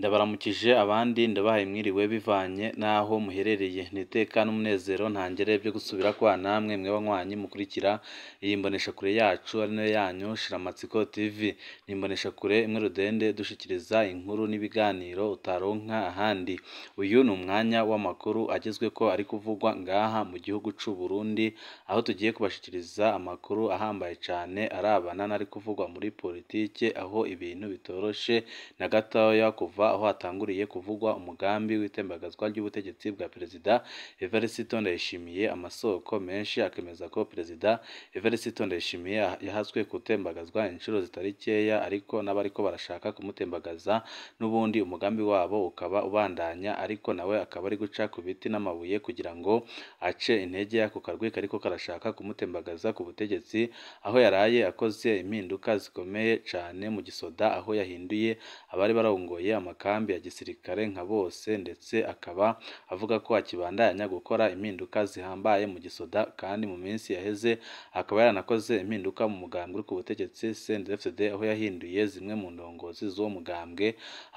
Ndabaramukije abandi ndabahaye mwiriwe bivanye n'aho muherereye, ni iteka n'umunezero ntangere byo gusubira kwa namwe mwe banywanyi mukurikira iyi mboneshakure yacu ari nayo yanyu Shiramatsiko TV. Ni imboneshakure imwe rudende dushikiriza inkuru n'ibiganiro utaronka ahandi. Uyu ni umwanya w'amakuru agezweko ari kuvugwa ngaha mu gihugu c'u Burundi, aho tugiye kubashikiriza amakuru ahambaye cane arabana n'ari kuvugwa muri politike, aho ibintu bitoroshe na gatoya kuva aho hatanguriye kuvugwa umugambi w'itembagazwa ry'ubutegetsi bwa Perezida Evariste Ndayishimiye. Amasoko menshi akemeza ko Perezida Evariste Ndayishimiye yahaswe gutembagazwa inshuro zitari keya, ariko n'abariko barashaka kumutembagaza n'ubundi umugambi wabo ukaba ubandanya, ariko nawe akaba ari guca ku biti n'amabuye kugira ngo ace intege ako karwi kariko karashaka kumutembagaza ku butegetsi, aho yaraye akoze impinduka zikomeye cane mu gisoda, aho yahinduye abari barongoye amakambi ya gisirikare nka bose, ndetse akaba avuga ko akibandanya gukora impinduka zihambaye mu gisoda, kandi mu minsi yaheze akaba yaranakoze impinduka mu mugambwe uri ku butegetsi CNDD-FDD, aho yahinduye zimwe mu ndongozi z'uwo mugambwe,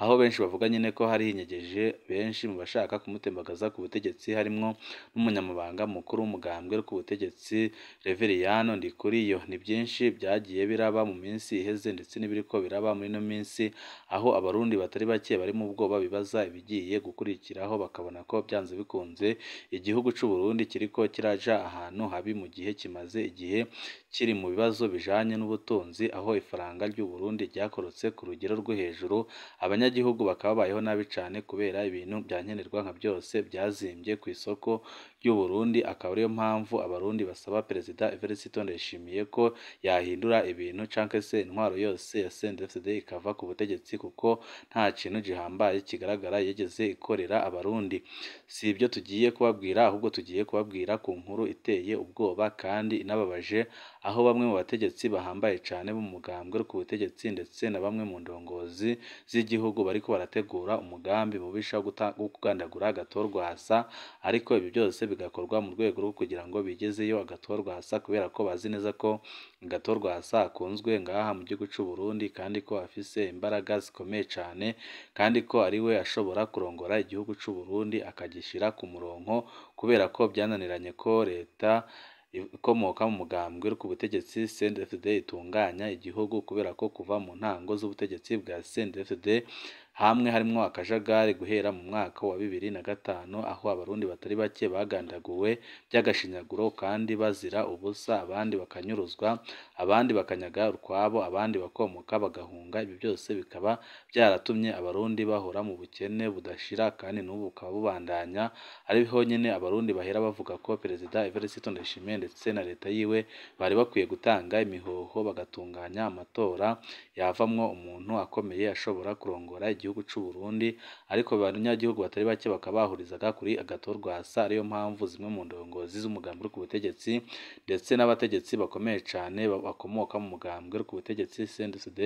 aho benshi bavuga nyine ko hari hinyegeje benshi mu bashaka kumutembagaza ku butegetsi, harimwo n'umunyamabanga mukuru w'umugambwe uri ku butegetsi Reveriyano Ndikuriyo. Ni byinshi byagiye biraba mu minsi iheze ndetse n'ibiriko biraba muri ino minsi, aho abarundi batari bake bari mu bwoba bibaza ibigiye gukurikiraho, bakabona ko byanze bikunze igihugu c'u Burundi kiriko kiraja ahantu habi mu gihe kimaze igihe kiri mu bibazo bijanye n'ubutunzi, aho ifaranga ry'u Burundi ryakorotse ku rugero rwo hejuru, abanyagihugu bakaba babayeho nabi cane kubera ibintu vya nkenerwa nka byose vyazimbye kw'isoko ry'u Burundi. Akaba ariyo mpamvu abarundi basaba Perezida Evariste Ndayishimiye ko yahindura ibintu canke se intwaro yose ya CNDD-FDD ikava ku butegetsi, kuko nta kintu gihambaye kigaragara yigeze ikorera abarundi. Si ibyo tugiye kubabwira, ahubwo tugiye kubabwira ku nkuru iteye ubwoba kandi inababaje, aho bamwe mu bategetsi bahambaye cane b'umugambwe uri ku butegetsi ndetse na bamwe mu ndongozi z'igihugu bariko barategura umugambi mubisha wo kugandagura Agathon-Rwasa, ariko ibi byose bigakorwa mu rwego rwo kugira ngo bigezeyo Agathon-Rwasa, kubera ko bazi neza ko Agathon-Rwasa akunzwe ngaha mu gihugu c'u Burundi, kandi ko afise imbaraga zikomeye cane, kandi ko ariwe ashobora kurongora igihugu c'u Burundi akagishira ku murongo, kubera ko byananiranye ko leta ikomoka mu mugambwe uri ku butegetsi CNDD-FDD itunganya igihugu, kubera ko kuva mu ntango z'ubutegetsi bwa CNDD-FDD hamwe harimwo akajagari guhera mu mwaka wa 2005, aho abarundi batari bake bagandaguwe by'agashinyaguro kandi bazira ubusa, abandi bakanyuruzwa, abandi bakanyaga utwabo, abandi bakomoka bagahunga. Ibi byose bikaba byaratumye abarundi bahora mu bukene budashira, kandi n'ubu bukaba bubandanya. Ariho nyene abarundi bahera bavuga ko Perezida Evariste Ndayishimiye ndetse na leta yiwe bari bakwiye gutanga imihoho, bagatunganya amatora yavamwo umuntu akomeye ashobora kurongora igihugu c'u Burundi, ariko abanyagihugu batari bake bakaba bahurizaga kuri Agathon-Rwasa. Ariyo mpamvu zimwe mu ndongozi z'umugambwe uri ku butegetsi ndetse n'abategetsi bakomeye cane bakomoka mu mugambwe uri ku butegetsi CNDD-FDD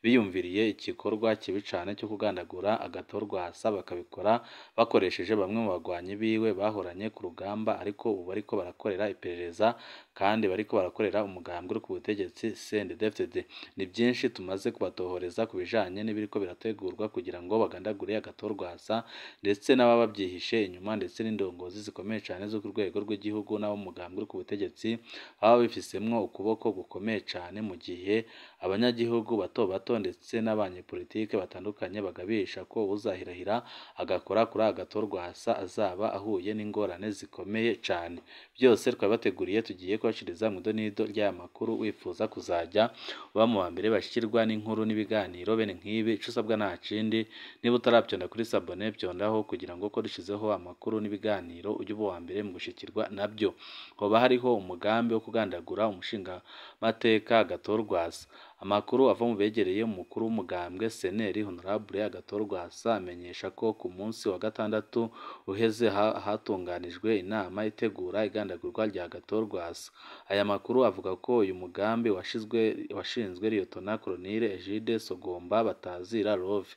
biyumviriye igikorwa kibi cane cyo kugandagura Agathon-Rwasa, bakabikora bakoresheje bamwe mu bagwanyi biwe bahoranye ku rugamba, ariko ubu bariko barakorera iperereza kandi bariko barakorera umugambwe uri ku butegetsi CNDD-FDD. Ni byinshi tumaze kubatohoreza ku bijanye n'ibiriko birategurwa kugira ngo bagandagure Agathon-Rwasa ndetse n'ababa babyihishe inyuma, ndetse n'indongozi zikomeye cane zo ku rwego rw'igihugu n'abo mu mugambwe uri ku butegetsi baba babifisemwo ukuboko gukomeye cane, mu gihe abanyagihugu bato bato ndetse n'abanyepolitike batandukanye bagabisha ko uwuzahirahira agakora kuri Agathon-Rwasa azaba ahuye n'ingorane zikomeye cane. Byose twabibateguriye, tugiye kubashikiriza mw'idonido ry'aya makuru. Wifuza kuzajya uba mu ba mbere bashikirwa n'inkuru n'ibiganiro bene nk'ibi, ico usabwa nta kindi, niba utaravyonda kuri sabone vyondaho kugira ngo ko dushizeho amakuru n'ibiganiro ujye uba uwa mbere mu gushikirwa nabyo. Hoba hariho umugambi wo kugandagura umushingamateka Agathon-Rwasa. Amakuru ava mu begereye umukuru w'umugambwe CNL Honorable Agathon-Rwasa amenyesha ko ku munsi wa gatandatu uheze hatunganijwe inama itegura igandagurwa rya Agathon-Rwasa. Aya makuru avuga ko uyu mugambi washinzwe Liyetona Koloneli Egide Sogomba Batazira Love.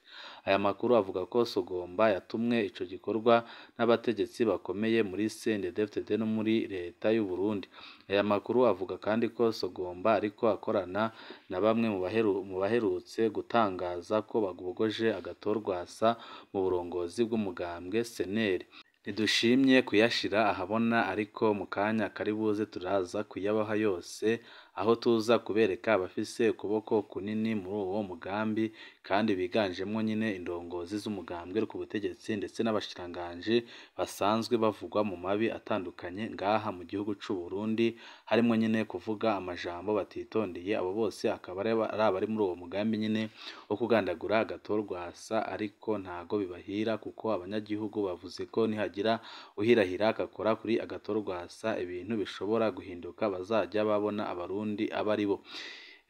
Aya makuru avuga ko Sogomba yatumwe ico gikorwa n'abategetsi bakomeye muri CNDD-FDD no muri leta y'u Burundi. Aya makuru avuga kandi ko Sogomba ariko akorana na bamwe mu baherutse gutangaza ko babogoje Agathon Rwasa mu burongozi bw'umugambwe CNL. Ntidushimye kuyashira ahabona ariko mu kanya kari buze turaza kuyabaha yose, aho tuza kubereka abafise ukuboko kunini muri uwo mugambi kandi biganjemwo nyine indongozi z'umugambwe ku butegetsi ndetse n'abashikiranganji basanzwe bavugwa mu mabi atandukanye ngaha mu gihugu c'u Burundi, harimwo nyine kuvuga amajambo batitondeye, abo bose akaba ari abari muri uwo mugambi nyine wo kugandagura Agathon Rwasa, ariko ntago bibahira kuko abanyagihugu bavuze ko nihagira uhirahira agakora kuri Agathon Rwasa ibintu bishobora guhinduka, bazajya babona Abarundi abo ari bo.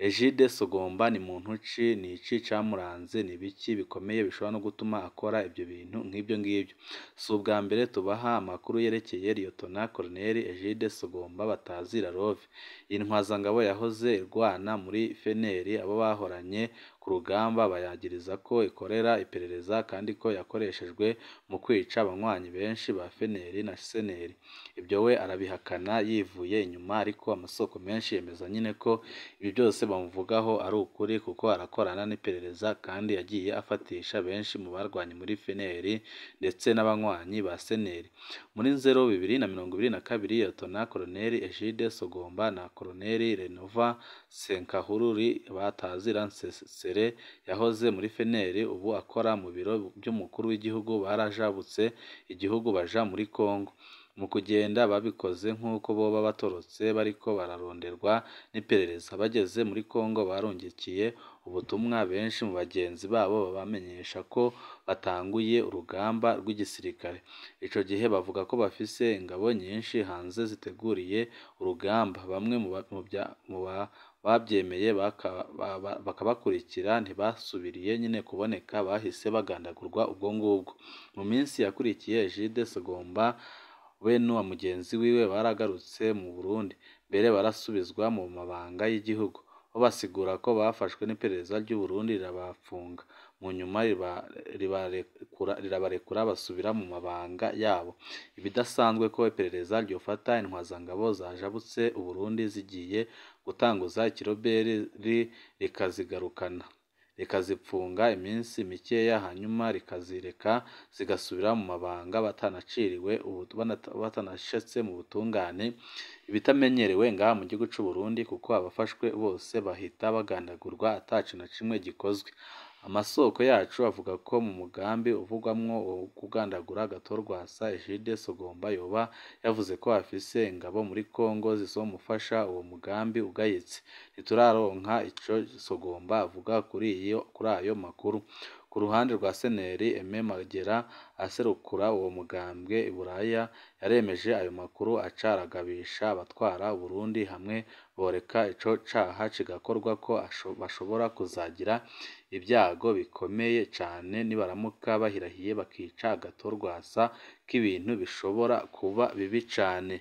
Egide Sogomba ni muntu ki? Ni iki camuranze? Ni ibiki bikomeye bishobora no gutuma akora ibyo bintu nk'ibyo ngibyo? Si ubwa mbere tubaha amakuru yerekeye Liyetona Koloneli Egide Sogomba batazira Love. Iyi ntwazangabo yahoze irwana muri FNL, abo bahoranye ku rugamba bayagiriza ko ikorera iperereza kandi ko yakoreshejwe mu kwica abanywanyi benshi ba FNL na CNL. Ibyo we arabihakana yivuye inyuma, ariko amasoko menshi yemeza nyine ko ibi byose bamuvugaho ari ukuri kuko arakorana n'iperereza kandi yagiye afatisha benshi mu barwanye muri FNL ndetse n'abanywanyi ba CNL. Muri Nzero 2022, Liyetona Koloneli Egide Sogomba na Koloneli Renova Senkahururi batazira Nsesere yahoze muri FNL ubu akora mu biro by'umukuru w'igihugu barajabutse igihugu baja muri Congo. Mu kugenda babikoze nk'uko boba batorotse bariko bararonderwa n'iperereza. Bageze muri Congo barungikiye ubutumwa benshi mu bagenzi babo babamenyesha ko batanguye urugamba rw'igisirikare. Ico gihe bavuga ko bafise ingabo nyinshi hanze ziteguriye urugamba. Bamwe mu bavyemeye bakabakurikira ntibasubiriye nyine kuboneka, bahise bagandagurwa ubwo ngubwo. Mu minsi yakurikiye Egide Sogomba we n'uwa mugenzi wiwe baragarutse mu Burundi, mbere barasubizwa mu mabanga y'igihugu. Bo basigura ko bafashwe n'iperereza ry'u Burundi rirabafunga, mu nyuma rirabarekura basubira mu mabanga yabo. Ibidasanzwe ko iperereza ryofata intwazangabo zajabutse Uburundi zigiye gutanguza ikiroberi rikazigarukana, rikazipfunga iminsi mikeya hanyuma rikazireka zigasubira mu mabanga batanaciriwe batanashitse mu butungane, ibitamenyerewe ngaha mu gihugu c'u Burundi kuko abafashwe bose bahita bagandagurwa ataco na kimwe gikozwe. Amasoko yacu avuga ko mu mugambi uvugwamwo wo kugandagura Agathon Rwasa, Egide Sogomba yoba yavuze ko afise ingabo muri Congo zizomufasha uwo mugambi ugayitse. Ntituraronka ico Sogomba avuga kuri ayo makuru. Ku ruhande rwa CNL, Aime Magera aserukura uwo mugambwe i Buraya yaremeje ayo makuru aca aragabisha abatwara Uburundi hamwe boreka ico caha kigakorwa ko bashobora kuzagira ibyago bikomeye cane nibaramuka bahirahiye bakica Agathon Rwasa, k'ibintu bishobora kuba bibi cane.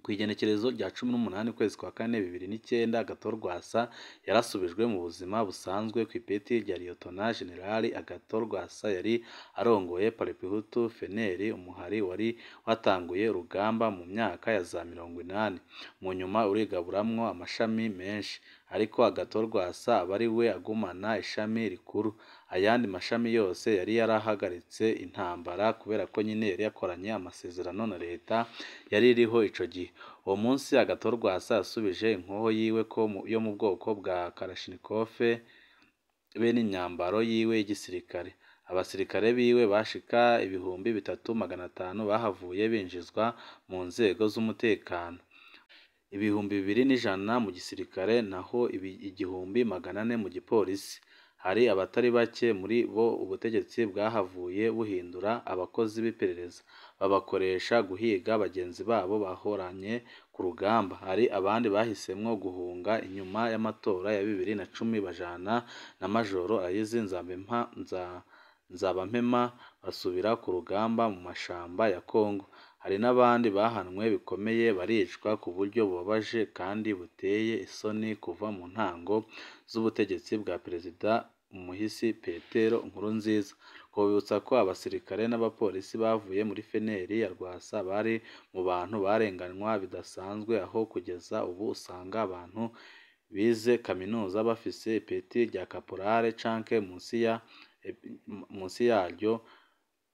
Kw'igenekerezo rya 18 ukwezi kwa kane 2009, Agathon Rwasa yarasubijwe mu buzima busanzwe kw'ipeti rya Liyetona Jenerali. Agathon Rwasa yari arongoye Paripehutu FNL, umuhari wari watanguye urugamba mu myaka ya za 80, mu nyuma urigaburamwo amashami menshi, ariko Agathon Rwasa aba ari we agumana ishami rikuru. Ayandi mashami yose yari yarahagaritse intambara kubera ko nyine yari yakoranye amasezerano na leta yari iriho ico gihe. Uwo munsi Agathon Rwasa yasubije inkoho yiwe yo mu bwoko bwa Kalashnikov be n'imyambaro yiwe y'igisirikare. Abasirikare biwe bashika 3500 bahavuye binjizwa mu nzego z'umutekano, 2100 mu gisirikare naho 1400 mu gipolisi. Hari abatari bake muri bo ubutegetsi bwahavuye buhindura abakozi b'iperereza, babakoresha guhiga bagenzi babo bahoranye ku rugamba. Hari abandi bahisemwo guhunga inyuma y'amatora ya 2010 bajana na Majoro Aloys Nzabampema basubira ku rugamba mu mashamba ya Congo. Hari n'abandi bahanwe bikomeye baricwa ku buryo bubabaje kandi buteye isoni kuva mu ntango z'ubutegetsi bwa Perezida Umuhisi Petero Nkurunziza. Twobibutsa ko abasirikare n'abapolisi bavuye muri FNL ya Rwasa bari mu bantu barenganywa bidasanzwe, aho kugeza ubu usanga abantu bize kaminuza bafise ipeti rya kaporale canke munsi yaryo,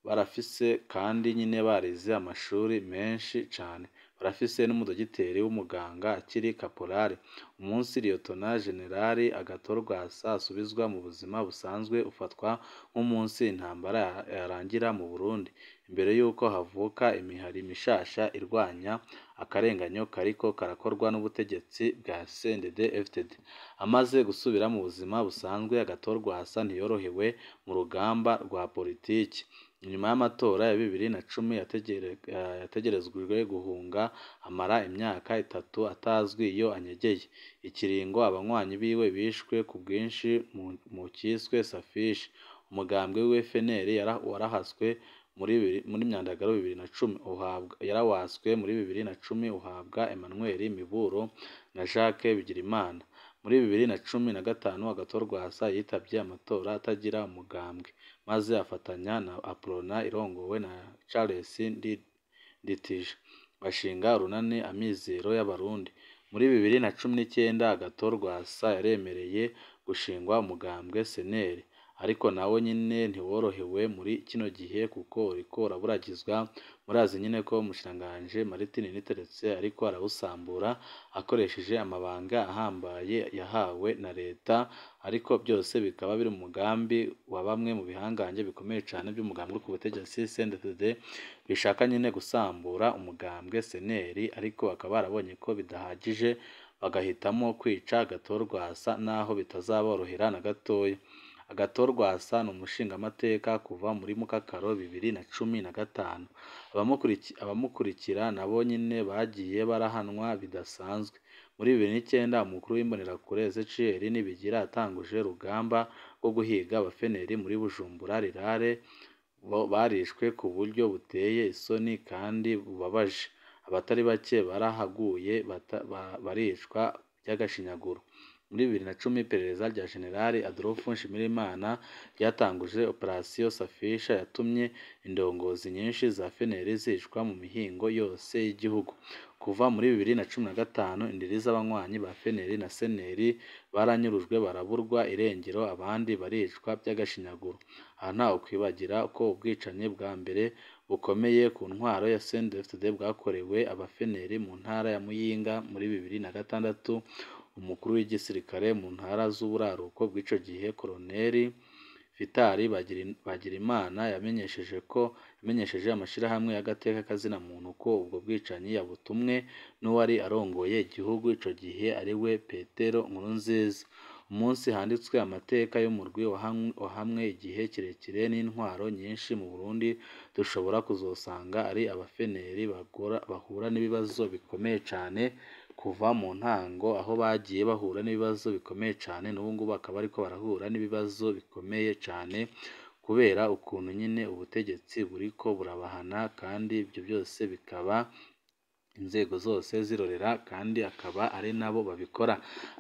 barafise kandi nyine barize amashuri menshi cane, barafise n'umudogiteri w'umuganga akiri kaporale. Umunsi Liyetona Jenerali Agathon Rwasa asubizwa mu buzima busanzwe ufatwa nk'umunsi intambara yarangira mu Burundi, imbere y'uko havuka imihari mishasha irwanya akarenganyo kariko karakorwa n'ubutegetsi bwa CNDD-FDD. Amaze gusubira mu buzima busanzwe, Agathon Rwasa ntiyorohewe mu rugamba rwa politiki. Inyuma y'amatora ya 2010 yategerejwe guhunga, amara imyaka 3 atazwi iyo anyegeye. Ikiringo abanywanyi biwe bishwe ku bwinshi mu kiswe Safishi. Umugambwe wiwe FNL warahaswe muri Myandagaro 2010 yarawaswe muri 2010 uhabwa Emmanuel Miburo na Jacques Bigirimana. Muri 2015 Agathon Rwasa yitavye amatora atagira umugambwe, maze afatanya na Aprona irongowe na Charles Nditije, bashinga urunani Amizero y'Abarundi. Muri 2019 Agathon Rwasa yaremereye gushingwa umugambwe CNL, ariko nawo nyene ntiworohewe muri kino gihe kuko uriko uraburagizwa. Murazi nyene ko umushikiranganji Martin Niteretse ariko arawusambura akoresheje amabanga ahambaye yahawe na leta, ariko byose bikaba biri mu mugambi wa bamwe mu bihangange bikomeye cane by'umugambwe uri ku butegetsi CNDD-FDD, bishaka nyene gusambura umugambwe CNL, ariko bakaba barabonye ko bidahagije bagahitamo kwica Agathon Rwasa naho bitazaborohera na gatoya. Agathon Rwasa ni umushingamateka kuva muri Mukakaro 2015. Abamukurikira nabo nyene bagiye barahanwa bidasanzwe. Muri 2009 umukuru w'imbonerakure Ezechiel Nibigira yatanguje urugamba rwo guhiga abafeneri muri Bujumbura Rirare, barishwe ku buryo buteye isoni kandi bubabaje. Abatari bake barahaguye baricwa by'agashinyaguro. Muri 2010 iperereza rya Jenerali Adolphe Nshimirimana ryatanguje Operation Safisha yatumye indongozi nyinshi za FNL zicwa mu mihingo yose y'igihugu. Kuva muri 2015 indiri z'abanywanyi ba FNL na CNL baranyurujwe baraburwa irengero, abandi baricwa by'agashinyaguro. Aha ntawe kwibagira ko ubwicanyi bwa mbere bukomeye ku ntwaro ya CNDD-FDD bwakorewe aba FNL mu ntara ya Muyinga muri 2006. Umukuru w'igisirikare mu ntara z'uburaruko bw'ico gihe Koloneli Vitali Bagirimana yamenyesheje amashirahamwe y'agateka kazina muntu ko ubwo bwicanyi yabutumwe n'uwari arongoye igihugu ico gihe ariwe Petero Nkurunziza. Umunsi handitswe amateka y'umurwi wahamwe igihe kirekire n'intwaro nyinshi mu Burundi, dushobora kuzosanga ari abafeneri bahura n'ibibazo bikomeye cane kuva mu ntango, aho bagiye bahura n'ibibazo bikomeye cane, n'ubu ngubu bakaba bariko barahura n'ibibazo bikomeye cane kubera ukuntu nyine ubutegetsi buriko burabahana, kandi ibyo byose bikaba inzego zose zirorera kandi akaba ari nabo babikora.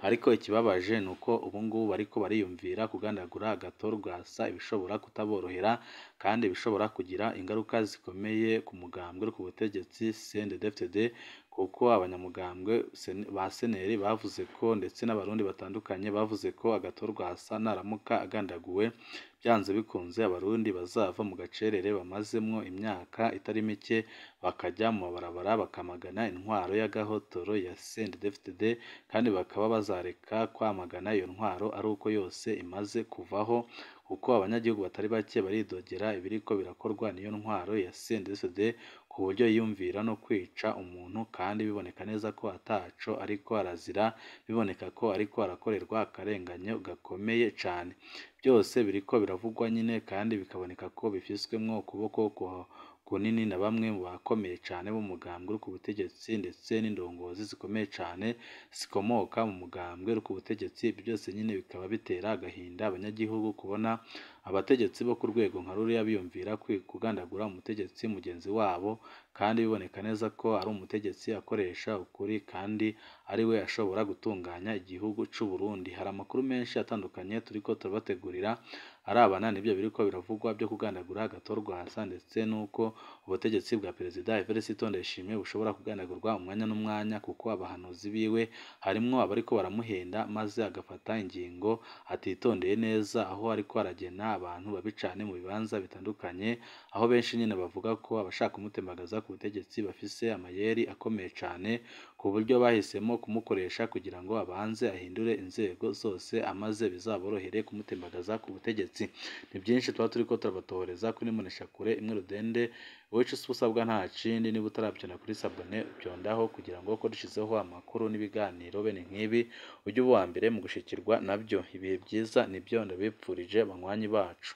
Ariko ikibabaje ni uko ubu ngubu bariko bariyumvira kugandagura Agathon Rwasa, ibishobora kutaborohera kandi bishobora kugira ingaruka zikomeye ku mugambwe uri ku butegetsi CNDD-FDD, kuko abanyamugambwe ba CNL bavuze ko, ndetse n'abarundi batandukanye bavuze ko Agathon Rwasa naramuka agandaguwe byanze bikunze abarundi bazava mu gacerere bamazemwo imyaka itari mike, bakajya mu mabarabara bakamagana intwaro y'agahotoro ya CNDD-FDD, kandi bakaba bazareka kwamagana iyo ntwaro ari uko yose imaze kuvaho, kuko abanyagihugu batari bake baridogera ibiriko birakorwa n'iyo ntwaro ya CNDD-FDD, ku buryo yiyumvira no kwica umuntu kandi biboneka neza ko ataco ariko arazira, biboneka ko ariko arakorerwa akarenganyo gakomeye cane. Byose biriko biravugwa nyine kandi bikaboneka ko bifiswemwo ukuboko kunini na bamwe mu bakomeye cane b'umugambwe uri ku butegetsi, ndetse n'indongozi zikomeye cane zikomoka mu mugambwe uri ku butegetsi. Ibyo byose nyine bikaba bitera agahinda abanyagihugu kubona abategetsi bo ku rwego nka ruriya biyumvira kugandagura umutegetsi mugenzi wabo, kandi biboneka neza ko ari umutegetsi akoresha ukuri kandi ari we ashobora gutunganya igihugu c'u Burundi. Hari amakuru menshi atandukanye turiko turabategurira arabana n'ibyo biriko biravugwa byo kugandagura Agathon Rwasa, ndetse n'uko ubutegetsi bwa Perezida Evariste Ndayishimiye bushobora kugandagurwa umwanya n'umwanya, kuko abahanuzi biwe harimwo abariko baramuhenda maze agafata ingingo atitondeye neza, aho ariko aragena abantu babi cane mu bibanza bitandukanye, aho benshi nyene bavuga ko abashaka kumutembagaza ku butegetsi bafise amayeri akomeye cane, ku buryo bahisemo kumukoresha kugira ngo abanze ahindure inzego zose amaze bizaborohere kumutembagaza ku butegetsi. Ni byinshi tuba turiko turabatohoreza kuri Mboneshakure imwe rudende, wowe ico usabwa nta kindi, niba utaravyonda kuri sabone vyondaho kugira ngo ko dushizeho amakuru n'ibiganiro bene nk'ibi ujye uba uwa mbere mu gushikirwa nabyo. Ibihe byiza nibyo ndabipfurije banywanyi bacu.